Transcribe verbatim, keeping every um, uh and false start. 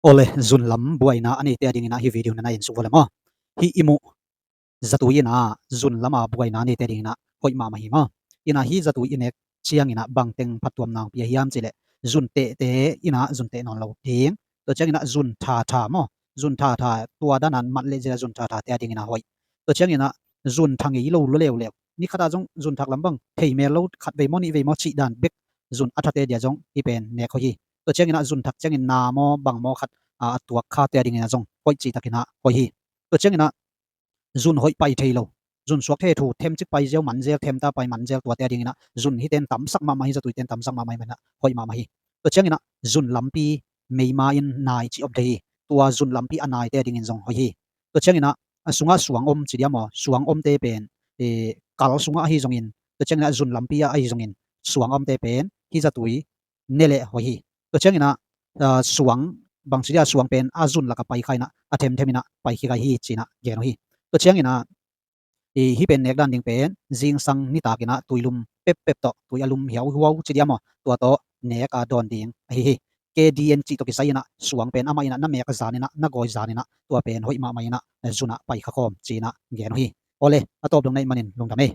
Awle, zun lam buaina a neite adingin ah hih video na na en suk vua le maw. Hih i muh zatui in ah zun lama buaina a neite adingin ah hoih mahmah hi maw. In ah hih zatui i nek ciangin ah bangteng phattuamna hong pia hiam cih leh, zun tehte in ah zun teh nawn lo ding. Tua ciangin ah zun thatha maw, zun thatha, tua dan a mat leh zia zun thathate adingin ah hoih. Tua ciangin ah zun tha ngei lo lua leuleu, ni khat ah zong zun thak lam bang thei mel lo, khat vei maw nih vei maw cih dan bek zun a thate dia zong hih pen nek hoih hi. Tua ciangin ah zun thak ciangin na maw bang maw khat a tuak khate adingin ah zong hoih cihtakin ah hoih hi. Tua ciangin ah zun hoih pai thei lo, zun suak thei thu, themcik pai ziau man zel, themta pai man zel, tuate adingin ah zun hihte in tamsak mahmah hi, zatuite in tamsak mahmah hi manin ah hoih mahmah hi. Tua ciangin ah zun lampi meima in nai cih om thei hi. Tua zun lampi a naite adingin zong hoih hi. Tua ciangin ah a sungah suang om ci dia maw, suang omte pen, eh, kal sungah ahi zongin, tua ciangin ah zun lampi ah ahi zongin suang omte pen hih zatui ne leh hoih hi. Tua ciangin ah, ah, suang bang ci dia, suang pen a zun lakah pai kha in ah a themthem in ah pai khia hi ci-in ah gen uh hi. Tua ciangin ah hih pen nek dan ding pen zingsang nitakin ah tui lum peptep tawh, tui a lum hiauhuau ci dia maw, tua tawh nek a dawn ding ahi hi. K D N cih tawh kisai in ah suang pen amah in ah na mek zan in ah, na gawi zan in ah, tua pen hoih mahmah in ah zun ah pai kha khawm ci-in ah gen uh hi. Awle, a tawp dong na hih manin lungdam ei.